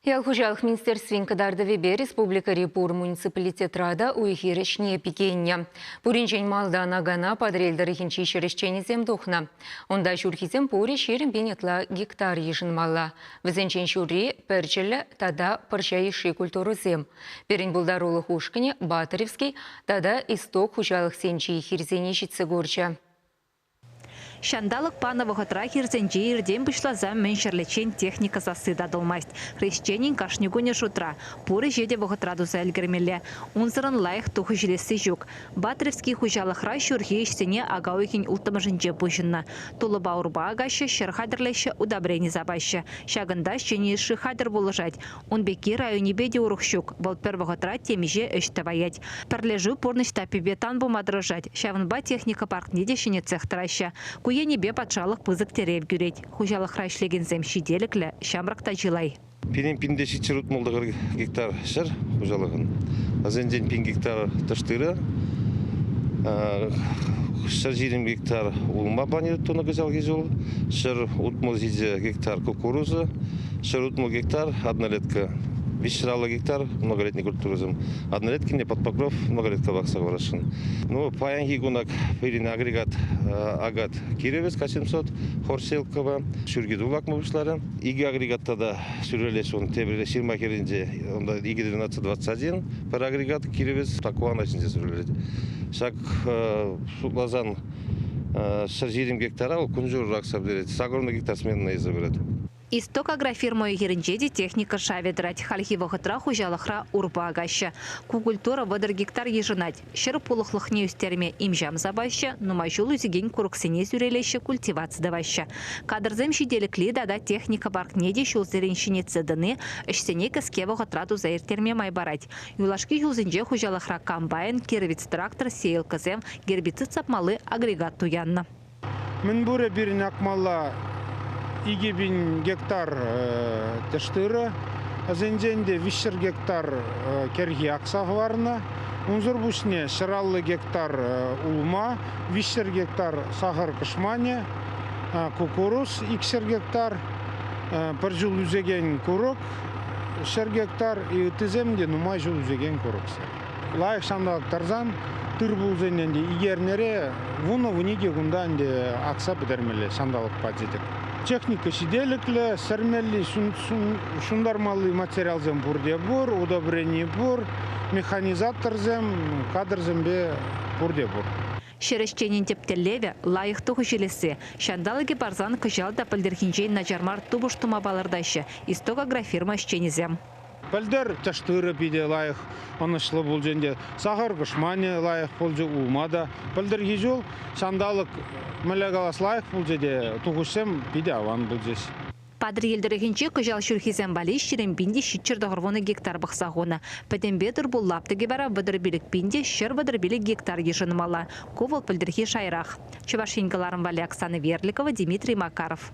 Ял хуҫалӑх министерствин кӑтартӑвӗпе республикӑри пур муниципалитетра та уй-хир ӗҫне пикеннӗ. Пуринчен малтан акана Патӑрьел тӑрӑхӗнчи ҫӗр ӗҫченӗсем тухнӑ. Унта ҫурхисем пурӗ 20 пин ытла гектар йышӑнмалла. Вӗсенчен ҫурри пӗрчӗллӗ тата пӑрҫа йышши культурӑсем. Пирӗн пултарулӑх ушкӑнӗ Батыревский тата Исток хуҫалӑхсенчи хирсене ҫитсе курчӗ. Ҫанталӑк панӑ вӑхӑтра хирсенче иртен пуҫласа мӗн ҫӗрлеччен техника сасси татӑлмасть. Хресченӗн кашни кунӗ шутра. Пур ӗҫе те вӑхӑтра туса ӗлкӗрмелле. Унсӑрӑн лайӑх тухӑҫ илесси ҫук. Батыревский хуҫалӑхра ҫурхи ӗҫсене ака уйӑхӗн улттӑмӗшӗнче пуҫӑннӑ. Тулӑпа урпа акаҫҫӗ, ҫӗр хатӗрлеҫҫӗ, удобрени сапаҫҫӗ. Ҫакӑнта ҫӗнӗ йышши хатӗр пулӑшать. Ун пекки районӗпе те урӑх ҫук. Вӑл пӗр вӑхӑтра темиҫе ӗҫ тӑваять. Пӗрлешӳ пурнӑҫ таппипе тан пыма тӑрӑшать. Ҫавӑнпа техника паркне те ҫӗнетсех тӑраҫҫӗ. Ку енӗпе патшалӑх пысӑк тӗрев кӳрет. Хуҫалӑхра ӗҫлекенсем ҫителӗклӗ, ҫамрӑк та чылай. Пирӗн пинте ҫиччӗр утмӑл гектар ҫӗр хуҫалӑхӑн. Вӗсенчен пин гектар тӗш-тырӑ, 120 гектар улма пани тунӑ кӑҫалхи ҫул, 167 гектар кукуруза, 160 гектар однолетка, 350 гектар многолетний культурӑсем. Однолеткине под покров многолетка акса хӑварасшӑн. Ну, паянхи кун пирӗн агрегат агат Кировец К-700 Хорселкова ҫурхи тул акма пуҫларӗ. Икӗ агрегат тата сӳрелес ун тепӗр ҫырма хӗрринче унта 2.12.21 пӗр агрегат Кировец Такуана ҫинче сӳрелет. Ҫак шутласан 120 гектара вӑл кун-ҫур акса пӗтерет. 80 гектар сменӑна илсе пырать. Исток агрофирма уй-хирӗнче те техника шавӗ тӑрать. Хальхи вӑхӑтра хуҫалӑхра урпа акаҫҫӗ. Ку культура 30 гектар йышӑнать. Ҫӗр пулӑхлӑхне ӳстерме им-ҫам сапаҫҫӗ, нумай ҫул ӳсекен курӑксене сӳрелеҫҫӗ, культиваци тӑваҫҫӗ. Кадрсем ҫителӗкли тата техника паркне те ҫулсерен ҫӗнетсе тӑни ӗҫсене кӗске вӑхӑтра туса ирттерме май парать. Юлашки ҫулсенче хуҫалӑхра комбайн, кировец трактор, сеялкӑсем, гербицид сапмалли агрегат туяннӑ. Мӗнпурӗ пирӗн акмалла 2000 гектар тӗш-тырӑ. Вӗсенчен те 300 гектар кӗрхи акса хӑварнӑ. Унсӑр пуҫне 150 гектар улма, 300 гектар сахӑр кӑшманӗ, куккурус 200 гектар, пӗр ҫул ӳсекен курӑк 100 гектар и ыттисем те нумай ҫул ӳсекен курӑксем. Лайӑх ҫанталӑк тӑрсан тыр-пулсен ӗнтӗ икӗ эрнере вунӑ-вуникӗ кунта ӗнтӗ акса пӗтермелле ҫанталӑкпа тетӗп. Техника ҫителӗклӗ, сӗрмелли, ҫунтармалли материалсем пурте пур, удобрени пур, механизаторсем, кадрсемпе пурте пур. Ҫӗр ӗҫченӗн тӗп тӗллевӗ – лайӑх тухӑҫ илесси. Ҫанталӑкӗ парсан кӑҫал та пӗлтӗрхинчен начар мар тупӑш тума палӑртаҫҫӗ Исток агрофирма ӗҫченӗсем. Пӗлтӗр тӗш-тырӑ питӗ лайӑх ӑнӑҫлӑ пулчӗ ӗнтӗ. Сахӑр кӑшманӗ лайӑх пулчӗ, улма та. Пӗлтӗрхи ҫул ҫанталӑк мӗнле калас лайӑх пулчӗ те тухӑҫсем питӗ аван пулчӗҫ. Патӑрьел тӑрӑхӗнче кӑҫал ҫурхисем валли ҫирӗм пин те ҫичҫӗр тӑхӑрвунӑ гектар пӑхса хунӑ. Пӗтӗмпе тыр-пул лаптӑкӗ вара 35 пин те 135 гектар йышӑнмалла. Ку вӑл пӗлтӗрхи шайрах. Чӑваш Ен кӑларӑм валли Оксана Верликова, Дмитрий Макаров.